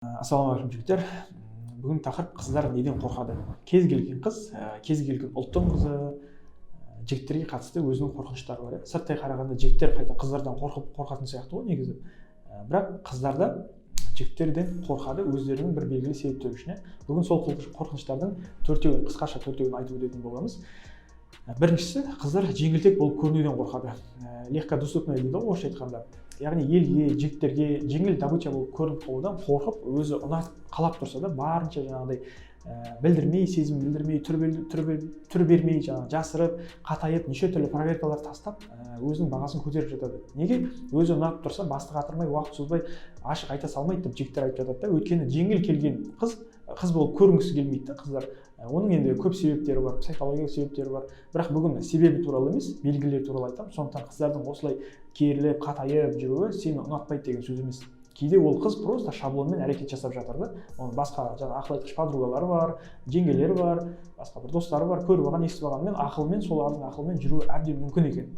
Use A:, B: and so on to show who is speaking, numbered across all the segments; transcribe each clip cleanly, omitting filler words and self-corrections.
A: Ассалаумағалейкум, жігіттер! Бүгін тақырып: қыздар неден қорқады? Кез келген қыз, кез келген ұлттың қызы, жігіттерге қатысты өзінің қорқыныштары бар, иә. Сырттай қарағанда, жігіттер қайта қыздардан қорқып, қорқатын сияқты ғой негізі. Бірақ қыздар да жігіттерден қорқады өздерінің бір белгілі себептері үшін, иә. Бүгін сол қорқыныштардың төртеуін, қысқаша төртеуін айтып өтетін боламыз. Біріншісі: қыздар жеңілтек болып көрінуден қорқады. Легкодоступный дейді ғой орысша айтқанда, яғни елге, жігіттерге жеңіл добыча болып көрініп қалудан қорқып, өзі ұнатып, қалап тұрса да, барынша жаңағыдай білдірмей, сезім білдірмей, түр бермей, жаңағы жасырып, қатайып, неше түрлі проверкалар тастап, өзінің бағасын көтеріп жатады. Неге өзі ұнатып тұрса, басты қатырмай, уақыт созбай, ашық айта салмайды деп жігіттер айтып жатады да. Өйткені жеңіл келген қыз болып көрінгісі келмейді да қыздар. Оның енді көп себептері бар, психологиялық себептері бар, бірақ бүгін себебі туралы емес, белгілері туралы айтамын. Сондықтан қыздардың осылай керіліп, қатайып жүруі сені ұнатпайды деген сөз емес. Кейде ол қыз просто шаблонмен әрекет жасап жатыр да. Оның басқа жаңағы ақыл айтқыш подругалары бар, жеңгелері бар, басқа бір достары бар, көріп алған, естіп алғанымен, ақылмен, солардың ақылымен жүруі әбден мүмкін екен.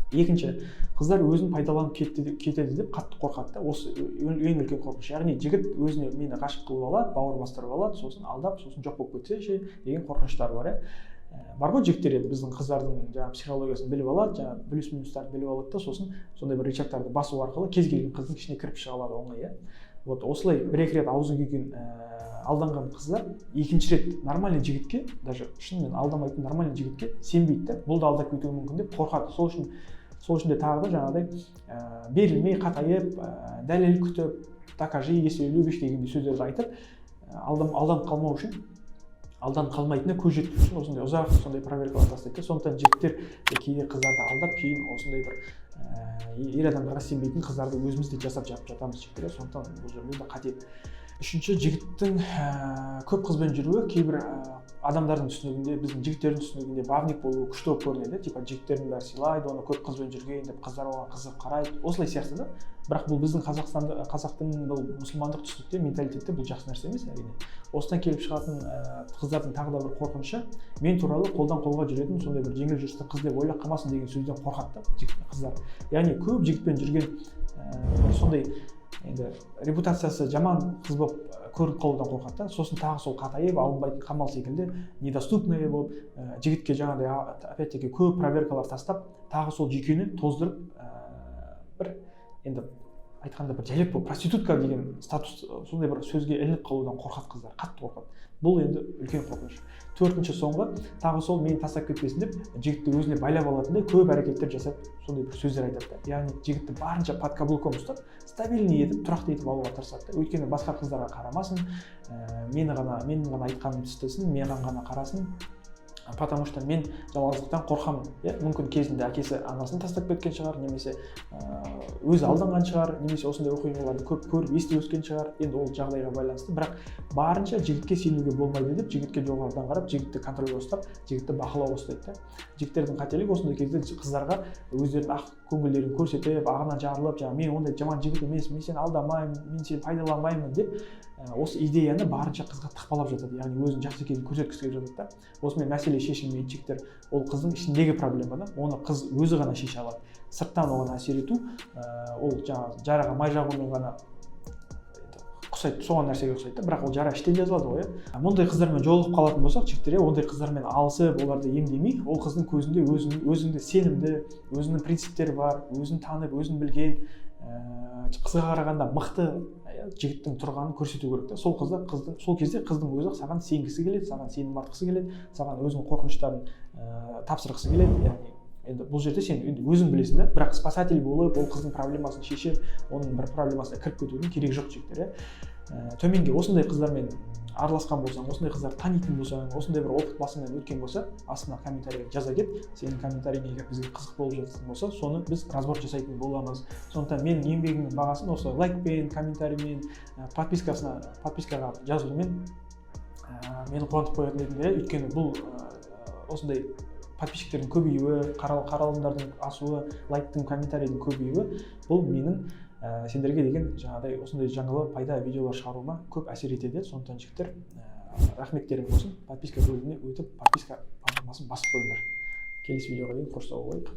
A: Екінші: қыздар өзін пайдаланып кетеді деп қатты қорқады да. Осы ең үлкен қорқыныш, яғни жігіт өзіне мені ғашық қылып алады, бауыр бастырып алады, сосын алдап, сосын жоқ болып кетсе ше деген қорқыныштары бар, иә. Бар ғой жігіттер енді біздің қыздардың жаңағы психологиясын біліп алады, жаңағы плюс минустарын біліп алады да, сосын сондай бір рычагтарды басу арқылы кез келген қыздың ішіне кіріп шыға алады оңай, иә. Вот осылай бір екі рет аузы күйген, алданған қыздар екінші рет нормальный жігітке, даже шынымен алдамайтын нормальный жігітке сенбейді да, бұл да алдап кетуі мүмкін деп қорқады. Сол үшін де тағы да жаңағыдай берілмей, қатайып, дәлел күтіп, «докажи, если любишь» дегендей сөздерді айтып, алданып қалмау үшін, алданып қалмайтынына көз жеткізу үшін осындай ұзақ сондай проверкалар тастайды да. Сондықтан жігіттер де кейде қыздарды алдап, кейін осындай бір ер адамдарға сенбейтін қыздарды өзіміз де жасап жатып жатамыз, жігіттер, иә. Сондықтан бұл жерде де қате. Үшінші: жігіттің көп қызбен жүруі кейбір адамдардың түсінігінде, біздің жігіттердің түсінігінде бабник болуы күшті болып көрінеді, типа жігіттердің бәрі сыйлайды оны, көп қызбен жүрген деп қыздар оған қызығып қарайды, осылай сияқты да. Бірақ бұл біздің Қазақстанда, қазақтың, бұл мұсылмандық түсінікте, менталитетте бұл жақсы нәрсе емес, әрине. Осыдан келіп шығатын қыздардың тағы да бір қорқынышы: мен туралы қолдан қолға жүретін сондай бір жеңіл жүрісті қыз деп ойлап қалмасын деген сөзден қорқады да жігіт, қыздар. Яғни көп жігітпен жүрген, бір сондай енді репутациясы жаман қыз болып көрініп қалудан қорқады да. Сосын тағы сол қатайып, алынбайтын қамал секілді недоступный болып, жігітке жаңағыдай опять таки көп проверкалар тастап, тағы сол жүйкені тоздырып, бір енді айтқанда бір жайлап болып проститутка деген статус, сондай бір сөзге ілініп қалудан қорқады қыздар, қатты қорқады. Бұл енді үлкен қорқыныш. Төртінші, соңғы: тағы сол мені тастап кетпесін деп жігітті өзіне байлап алатындай көп әрекеттер жасап, сондай бір сөздер айтады да. Яғни жігітті барынша под каблуком ұстап, стабильный етіп, тұрақты етіп алуға тырысады да. Өйткені басқа қыздарға қарамасын, мені ғана, менің ғана айтқанымды істесін, маған ғана қарасын, потому что мен жалғыздықтан қорқамын, иә. Мүмкін, кезінде әкесі анасын тастап кеткен шығар немесе өзі алданған шығар, немесе осындай оқиғаларды көп көріп, естіп өскен шығар, енді ол жағдайға байланысты. Бірақ барынша жігітке сенуге болмайды деп, жігітке жоғарыдан қарап, жігітті контрольге ұстап, жігітті бақылауға ұстайды да. Жігіттердің қателігі: осындай кезде қыздарға өздерінің ақ көңілдерін көрсетіп, ағынан жарылып, жаңағы «мен ондай жаман жігіт емеспін, мен сені алдамаймын, мен сені пайдаланбаймын» деп, осы идеяны барынша қызға тықпалап жатады, яғни өзінің жақсы екенін көрсеткісі келіп жатады да. Осымен мәселе шешілмейді, жігіттер. Ол қыздың ішіндегі проблема да, оны қыз өзі ғана шеше алады. Сырттан оған әсер ету, ол жаңағы жараға май жағумен ғана ұқсайды, соған нәрсеге ұқсайды да. Бірақ ол жара іштен жазылады ғой, иә. Мұндай қыздармен жолығып қалатын болсақ, жігіттер, иә, ондай қыздармен алысып, оларды емдемей, ол қыздың көзінде өзіңді сенімді, өзінің принциптері бар, өзін танып, өзін білген, қызға қарағанда мықты, иә, жігіттің тұрғанын көрсету керек та. Сол қызда қыздың сол кезде қыздың өзі саған сенгісі келеді, саған сенім артқысы келеді, саған өзінің қорқыныштарын тапсырғысы келеді. Яғни енді бұл жерде сен енді өзің білесің да, бірақ спасатель болып, ол қыздың проблемасын шешіп, оның бір проблемасына кіріп кетудің керегі жоқ, жігіттер, иә. Төменге осындай қыздармен араласқан болсаң, осындай қыздарды танитын болсаң, осындай бір опыт басыңнан өткен болса, астына комментарий жаза кет. Сенің комментарийің егер бізге қызық болып жататын болса, соны біз разбор жасайтын боламыз. Сондықтан менің еңбегімнің бағасын осы лайкпен, комментариймен, подпискаға жазылумен мені қуантып қоятын едіңдер, иә. Өйткені бұл осындай подписчиктердің көбеюі, қаралымдардың асуы, лайктың, комментарийдің көбеюі, бұл менің сендерге деген жаңағыдай осындай жаңалы пайда видеолар шығаруыма көп әсер етеді. Сондықтан, жігіттер, рахметтерің болсын, подписка бөліміне өтіп, подписка батырмасын басып қойыңдар. Келесі видеоға дейін қош сау болайық.